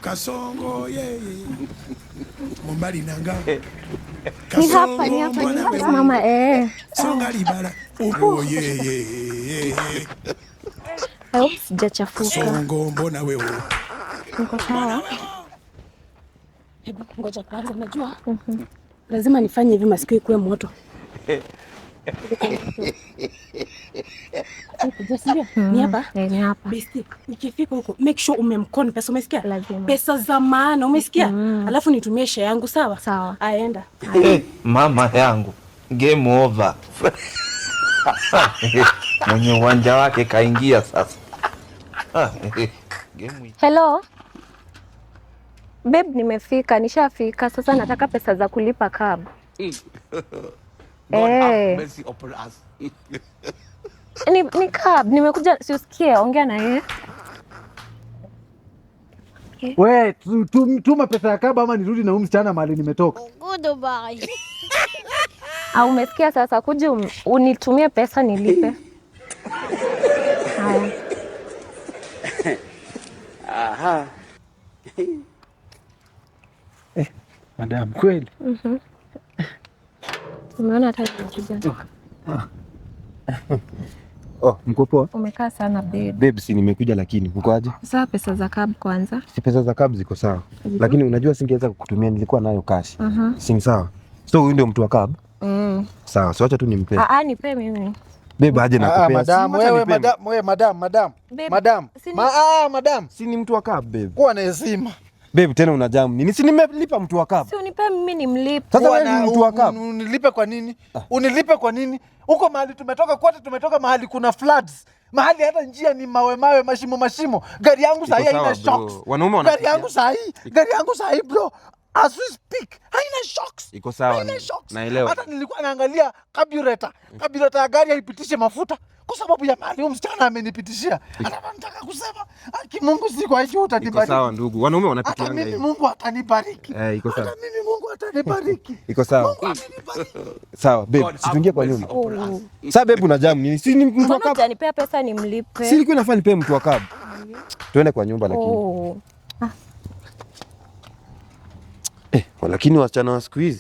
Kasongo yeye mobali nanga. Ni hapa, ni hapa, ni hapa mama eh. Songa libala oh yeye. I hope sijachafuka. Kasongo mbona wewe? Niko sawa. Hebu ngoja kwanza, unajua lazima nifanye hivi masikio ikuwe moto. Kuja, si ndio? Ni hapa. Eh, ni hapa. Besti, ukifika huko make sure umemcon pesa, umesikia? Lazima. Pesa za maana, umesikia? Alafu nitumie share yangu, sawa? Sawa. Aenda. Eh, mama yangu, game over. Mwenye uwanja wake kaingia sasa. Game. Hello. Babe, nimefika, nishafika. Sasa nataka pesa za kulipa cab. God have Eh. mercy upon us. Ni cab, nimekuja, si usikie, ongea na yeye. We, tuma pesa ya cab ama nirudi na huyu msichana mahali nimetoka. Goodbye. Au umesikia sasa, kuja unitumie pesa nilipe. Haya. Aha. Madam, kweli? Umeona hata nimekuja. Oh, mko poa? Umekaa sana, babe. Babe, si nimekuja lakini uko aje? Sasa pesa za cab kwanza. Si pesa za cab ziko sawa. Lakini unajua singeweza kukutumia, nilikuwa nayo cash. Si ni sawa? So huyu ndio mtu wa cab? Mm. Sawa, so acha tu nimpe. Ah, ah, nipe mimi. Babe, aje Ah, nakupea. madam, Si wacha wewe nipe. madam, wewe madam, madam. Babe, Madam. Ah, madam. Si ni mtu wa cab, babe. Kuwa na heshima. Babe, tena una jam nini? Si nimelipa mtu wa cab. Si unipe mimi nimlipe. Sasa Kuwa wewe na- ni mtu wa cab. Unilipe kwa nini? Unilipe kwa nini? Huko mahali tumetoka kote, tumetoka mahali kuna floods. Mahali hata njia ni mawe mawe, mashimo mashimo. Gari yangu sahi Iko sawa, haina bro. shocks. Wanaume Gari wanapitia. yangu sahi, gari yangu sahi, bro. As we speak, haina shocks. Iko sawa, Haina shocks. naelewa. Hata nilikuwa naangalia carburetor. Carburetor ya gari haipitishe mafuta kwa sababu ya mahali huyu msichana amenipitishia. Hata nataka kusema, aki Mungu siku hiyo Iko utanibariki. sawa ndugu. Wanaume Hata wanapitianga mimi hivi. Mungu atanibariki. Eh, iko sawa. Hata mimi Mungu atanibariki. Iko sawa. Mungu amenibariki. Sawa, babe, God si tuingie kwa have mercy nyumba. upon us. Sasa babe, una jam nini? Si ni mtu wa Mbona cab? hujanipea pesa nimlipe? Si ilikuwa inafaa nipe mtu wa cab. Tuende kwa nyumba lakini. Oh. Eh, lakini wasichana wa siku hizi.